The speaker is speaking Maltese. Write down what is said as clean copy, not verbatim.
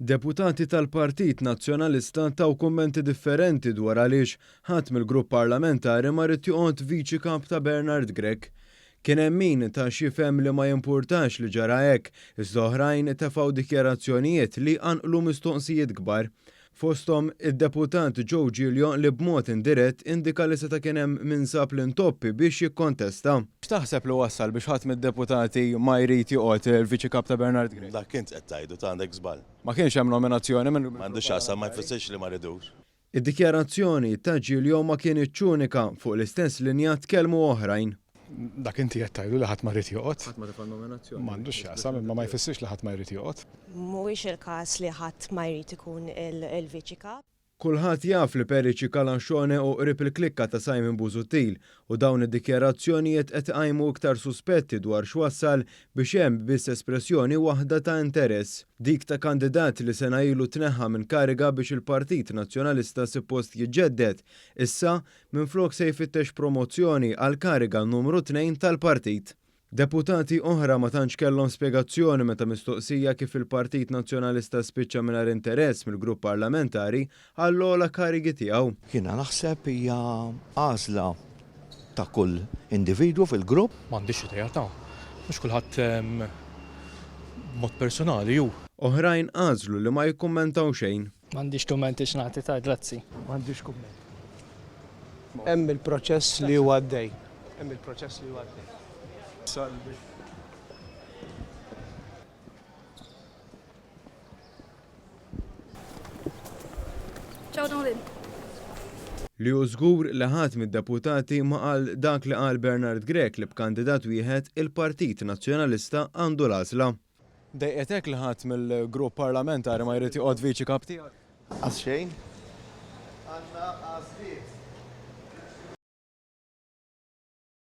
Deputati tal-Partit Nazzjonalista taw kummenti differenti dwar għaliex ħadd mill-grupp parlamentari ma ried joqgħod Viċi Kap ta' Bernard Grech. Kien hemm min ta x'jifhem li ma jimpurtax li ġara hekk, iżda oħrajn tefgħu dikjarazzjonijiet li jqanqlu mistoqsijiet kbar. Fosthom id-Deputat Joe Giglio li b'mod indirett indika li seta' kien hemm min sab l-intoppi biex jikkontesta. X'taħseb li wassal biex ħadd mid-deputati ma jrid joqgħod il-Viċi Kap ta' Bernard Grech? Dak int qed tgħidu, ta' għandek żball. Ma kienx hemm nominazzjoni minn. M'għandu x'jaqsam, ma jfissirx li ma ridux. Id-dikjarazzjoni ta' Giglio ma kinitx unika, fuq l-istess linja tkellmu oħrajn. Dak inti qed tgħidu li ħadd ma ried joqgħod. Ħadd ma tefa' nominazzjoni. M'għandux x'jaqsam, imma ma jfissirx li ħadd ma jrid joqgħod. Mhuwiex il-każ li ħadd ma jrid ikun il-Viċi Kap. Kulħadd jaf li Perici Calascione hu qrib il-klikka ta' Simon Busuttil u dawn id-dikjarazzjonijiet qed iqajmu iktar suspetti dwar x'wassal biex hemm biss espressjoni waħda ta' interess. Dik ta' kandidat li sena ilu tneħħa minn kariga biex il-Partit Nazzjonalista sippost jiġġedded, issa Minflok se jfittex promozzjoni għall-kariga numru tnejn tal-partit. Deputati oħra ma tantx kellhom spjegazzjoni meta mistoqsija kif il-Partit Nazzjonalista spiċċa mingħajr interess mill-grupp parlamentari għall-ogħla karigi tiegħu. Jiena naħseb hija għażla ta' kull individwu fil-grupp. M'għandix idea ta'. Mhux kulħadd b'mod personali hu. Oħrajn għażlu li ma jikkummentaw xejn. M'għandix kummenti x'nagħti ta' grazzi. M'għandix kumment. Hemm il-proċess li huwa għaddej. Hemm il-proċess li huwa għaddej. Ciao Donald. Li hu żgur li ħadd mid-deputati ma qal dak li qal Bernard Grech li b'kandidat wieħed il-Partit Nazzjonalista għandu l-għażla. Dejqetek li ħadd mill-grupp parlamentari ma jrid joqgħod viċi kap tiegħek? Qas xejn. Għandna għażliet.